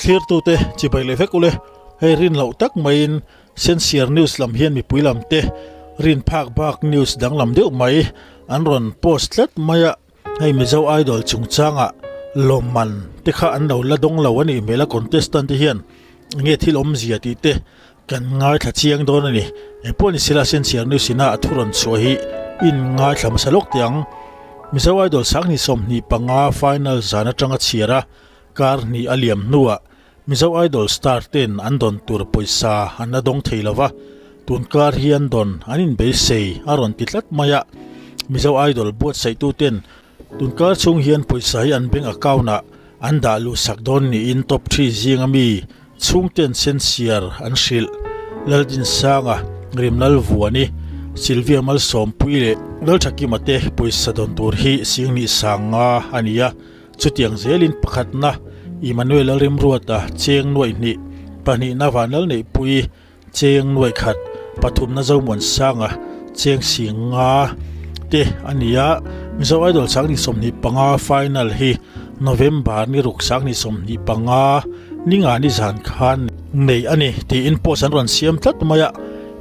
Thlirtute chibai leh vek ule, hei rin loh tak maiin Sensiar News lam hian mipui lam te rin phak bak news danglam deuh mai an rawn post tlat mai a, hei Mizo Idol chungchangah lawmman te kha an lo la dawng lo a nih hmel a, contestant te hian enge thil awmzia tih te kan ngaithla chiang dawn a ni. Engpawh ni sela Sensiar News ina a thu rawn chhuah hi in ngaithla hmasa lawk teh ang. Mizo Idol Sangni 25 final zan atanga chhiar a Kar hnih a liam hnuah Mizo Idol star ten an dawn tur pawisa an la dawng thei lo va, tun kar hi an dawn an inbeisei a rawn ti tlat mai a. Mizo Idol buatsaihtu ten tun kar chhung hian pawisa hi an bank account ah an dah luh sak dawn niin top three zinga mi chhungten sensiar an hrilh. Laldinsanga, Rimlalvuani, Sylvia Malsawmpui leh Lalthakima te pawisa dawn tur hi Singnih Sanga a ni a. Chutiang zelin pakhatna Immanuel-a rimruata cheng nuaih hnih, pahnihna Vanlalneihpui cheng nuaih khat, pathumna Zomuansanga cheng sing nga te a ni a. Mizo Idol Sangni 25 final hi November ni ruk Sangni 25 ni nga ni zan khan nei a ni tiin post an rawn siam tlat mai a.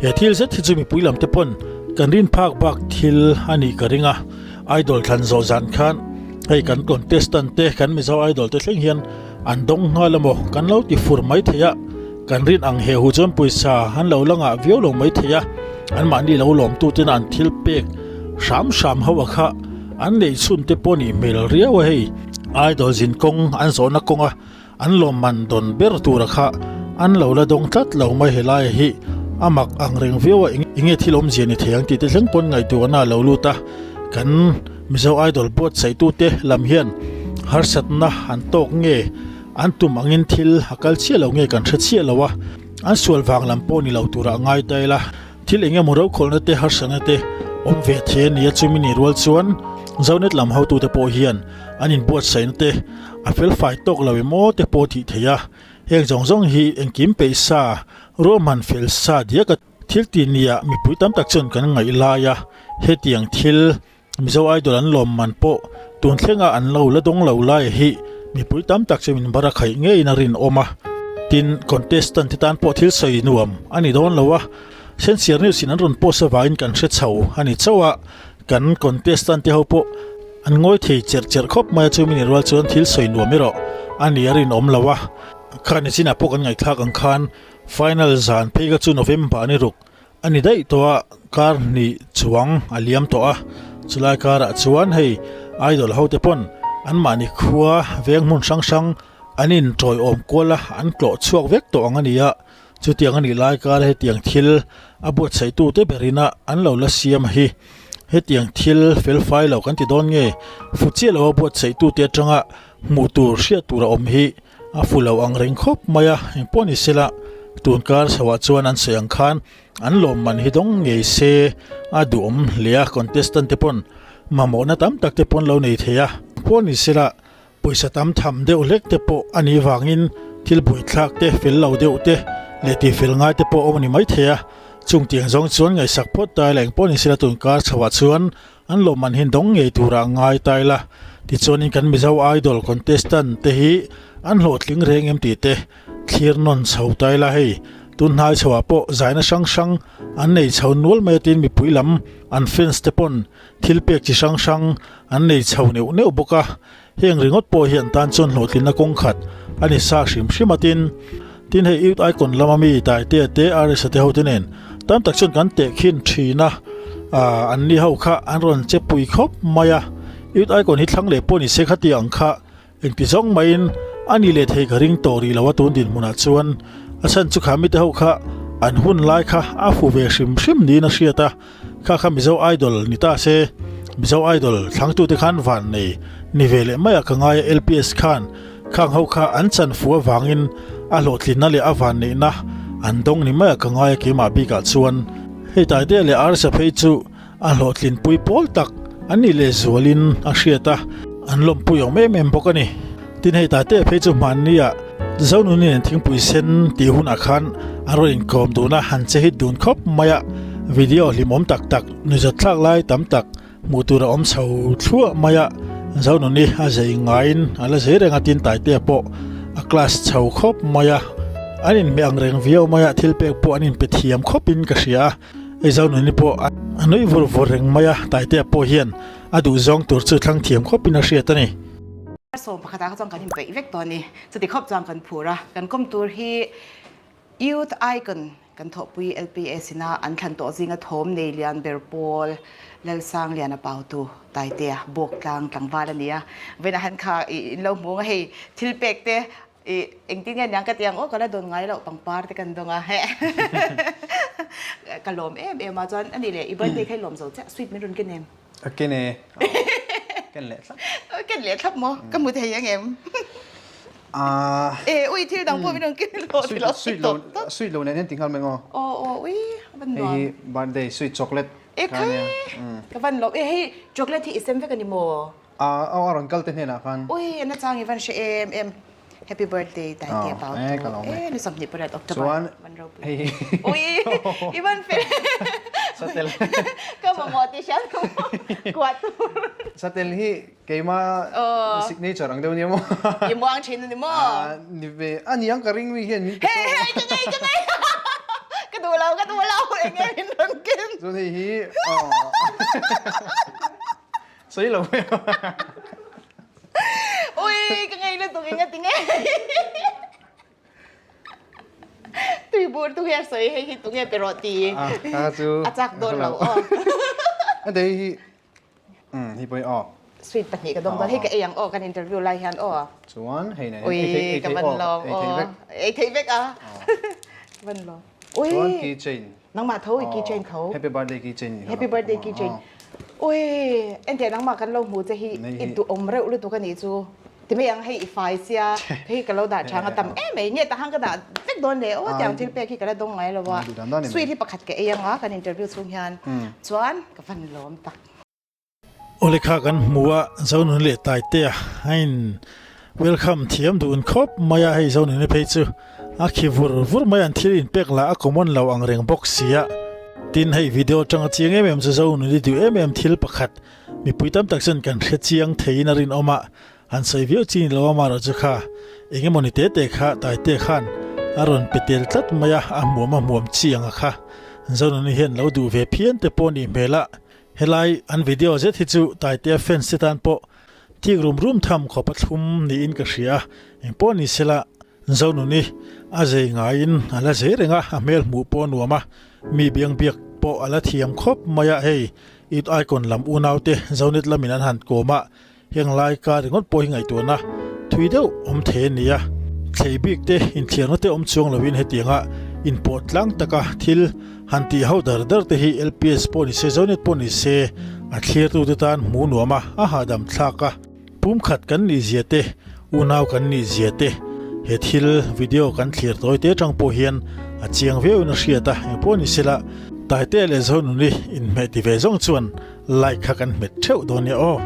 He thil zet hi chu mipui lam te pawn kan rin phak bak thil a nih ka ring a. Idol thlan zawh zan khan hei kan contestant te kan Mizo Idol te thleng hian an dawng nghal emaw kan lo ti fur mai thei a, kan rin ang he hu chuan pawisa an lo la ngah viau lo mai thei a, anmahni lo lawm tu tena an thil pek hram hram ho a kha an neih chhun te pawh nih hmel riau a hei. Idol zin kawng an zawhna kawnga an lawmman dawn ber tura kha an lo la dawng tlat lo mai helai hi a mak ang reng viau a enge thil awmzia ni thei ang tih te thleng pawn ngaihtuahna a lo lut a kan Mizo Idol buatsaih-tute lam hian harsatna an tawk nge an tum angin thil a kal chiah lo nge kan hre chiah lo a an sual vang lam pawh ni lo turah ngai ta ila. Thil eng emaw rokhawlhna te harsatna te awm ve thei a ni a, chumi ni rual chuan Zonet lam hotute pawh hian an inbuatsaihna te a felfai tawk lo emaw te pawh tih theih a, heng zawng zawng hi engkim peih sa, ruahman fel sa diak a thil tih nia mipui tam tak chuan kan ngaih lai a, hetiang thil Mizo Idol an lawm man pawh tun thlenga an lo la dawng lo lai hi mipui tam tak chu min bar a khaih ngeiin a rinawm a. Tin, contestant te tan pawh thil sawi nuam a ni dawn lo a, Sensiar News in an rawn post avangin kan hre chho a ni chauh a, kan contestant te ho pawh an ngawi thei cherh cherh khawp mai a, chumi ni rual chuan thil sawi nuam erawh a ni a rinawm lo a. Kha nichinah pawh kan ngaihthlak ang khan final zan phei kha chu November a ni ruk. A ni daih tawh a, kar hnih chuang a liam tawh a, chulai karah chuan hei idol ho te pawn anmahni khua veng hmun hrang hrang an in tawiawm kual a, an tlawh chhuak vek tawh ang a ni a, chutiang a nih lai kar hetiang thil a buatsaih tu te ber ina an lo la siam hi hetiang thil felfai lo kan ti dawn nge fu chiah lo a buatsaih tu te atanga hmuh tur hriat tur a awm hi A fu lo ang reng khawp mai a, engpawh ni sela tun kar chhoah chuan an sawi ang khan an lawmman hi dawng ngei se a duhawm hle a, contestant te pawn mamawhna tam tak te pawn lo nei thei a, engpawh ni sela pawisa tam tham deuh hlek te pawh a nih vangin thil buaithlak te fel lo deuh te leh tihfel ngai te pawh awm a ni mai thei a, chung tiang zawng chuan ngaihsak phawt ta ila engpawh ni sela tun kar chhoah chuan An lawmman hi dawng ngei turah ngai ta ila, tichuanin kan Mizo Idol contestant te hi an hlawhtling reng em tih te thlir nawn chho ta ila hei tun hnai chhoah pawh zaina hrang hrang an nei chho nual mai a tin mipui lam an fans te pawn thil pek chi hrang hrang an nei chho neuh neuh bawk a, heng ringawt pawh hi an tan chuan hlawhtlinna kawng khat a ni sa hrim hrim a tin tin hei Youth Icon lama mi Taitea te Arisa te ho te nen tam tak chuan kan tehkhin thin a ah an ni ho kha an rawn che pui khawp mai a Youth Icon hi thlang leh pawh ni se khati ang kha engti zawng maiin a ni leh thei ka ring tawh rih lo a tun dinhmunah chuan a chhan chu kha mite ho kha an hun lai kha a fu ve hrim hrim niin a hriat a. Kha kha Mizo Idol ni ta se, Mizo Idol thlangtute khan van nei ni ve leh mai a ka ngai a, LPS khan khang ho kha an chan fu avangin a hlawhtlinna leh a van neihna an dawng ni mai a ka ngai a keimah bikah chuan hei Taitea leh Arsa phei chu a hlawhtlinpui pawl tak an nih leh zualin a hriat a, an lawmpui awm em em bawk a ni. Tin hei Taitea phei chu hmannia Zonuni nen thingpui sen tih hunah khan an rawn inkawm dun a, han che hit dun khawp mai a, video hlimawm tak tak, nuihzat thlak lai tam tak hmuh tur a awm chho thluah mai a, Zonuni a zei ngaiin a la zei reng a, tin Taitea pawh a class chho khawp mai a, an inhmeh ang reng viau mai a, thil pek pawh an inpe thiam khawpin ka hria a, hei Zonuni pawh a nui vur vur reng mai a, Taitea pawh hian a duhzawng tur chu thlang thiam khawpin a hriat a ni. Sawm pakhatah kha chuan kan inpeih vek tawh a ni, chuti khawp chuan kan phur a, kan kawm tur hi Youth Icon kan thawhpui LPS ina an thlan tawh zinga thawm nei lian ber pawl Lalsangliana Pautu Taitea Bawktlang tlangval a ni a. Vawiinah han kha i in lo hmu ang a hei thil pek te i engtin nge niang ka ti ang aw ka la dawn ngai loh pangpar te kan dawng a heh ka lawm em em a chuan a nih leh i birthday kha i lawm zo chiah sweet min rawn ken em? A ken e. Ken leh thlap. Ken leh thlap maw? Ka hmu thei ang em? E ui thil dang pawh min rawn ken lo ti lo. Sweet lo sweet lo nen hian ti nghal mai ngaw. Aw aw ui a van nuam. Hei hi birthday sweet chocolate. E khai ka van lawm e hei chocolate hi i sem vek a ni maw? Aw a rawn kal te hnenah khan. Ui a nachang i van hre em em. Happy birthday Taitea Pau tu e ni 28 October Chuan hei hi Ui i van fel Satel Ka mamawh tih hriat ka kuah tur Satel hi keima signature ang deuh nia maw I muang thin a ni maw Ni ve a niang ka ring mi hian min pe Hei hei ka ngei ka ngei Ka duh lo ka duh lo eng nge min rawn ken Chuan hei hi Sawi lo mai ang. Ui, ka ngei lutuk eng a ti nge. Tui bur tu hian sawi hei hi tunge pe rawh ti. A chu a chak dawn lo aw. A dei hi um hi pawh aw. Sweet pahnih ka dawng dawn hei ka ei ang aw kan interview lai hian aw. Chuan hei nen ei thei ei thei aw ei thei vek. Ei thei vek a. Van lawm. Ui. Chuan keychain. Nangmah tho i keychain tho. Happy birthday keychain. Happy birthday keychain. Ui, enteh nangmah kan lo hmu che hi i duhawm reuh lutuk a nih chu. Ti mai ang hei i fai sia, hei ka lo dah chang a tam em mai. Nge tahang ka dah vek dawn le aw tiang thil pek hi ka la dawng ngai lo a. Sweet hi pakhat ka ei ang a kan interview chhung hian. Chuan ka van lawm tak. Awle kha kan hmu a, Zonun leh Taitea a in welcome thiam dun khawp mai a, hei Zonuni phei chu a khi vur vur mai a, an thil inpek lah a common lo ang reng bawk si a. Tin hei video atanga chiang em em chu Zonuni duh em em thil pakhat mipui tam tak chuan kan hre chiang theiin a rinawm a, han sawi viau chi ni lo a amaherawhchu kha eng emawni te te kha Taitea khan a rawn pe tel tlat mai a, a hmuam a hmuam chi ang a kha Zonuni hian lo duh ve phian te pawh a nih hmel a. Helai an video zet hi chu Taitea fans te tan pawh thik rum rum tham khawp a thlum niin ka hria a, engpawh ni sela Zonuni a zei ngaiin a la zei reng a, a hmel hmuh pawh a nuam a, mi biang biak pawh a la thiam khawp mai a, hei Youth Icon lam unaute Zonet lamin an han kawm a, Heng lai ka ringawt pawh hi ngaihtuahna thui deuh awm thei a ni a, thlei bik te inthiarna te awm chuang loin hetianga inpawh tlang taka thil han tih ho dar dar te hi LPS pawh ni se Zonet pawh ni se a thlirtute tan hmuh nuam a, a hahdam thlak a. Pumkhat kan nih zia te, unau kan nih zia te he thil video kan thlir tawi te atang pawh hian a chiang viauin a hriat a, engpawh ni sela Taitea leh Zonuni inhmeh ti ve zawng chuan Like kha kan hmet theuh dawn nia aw.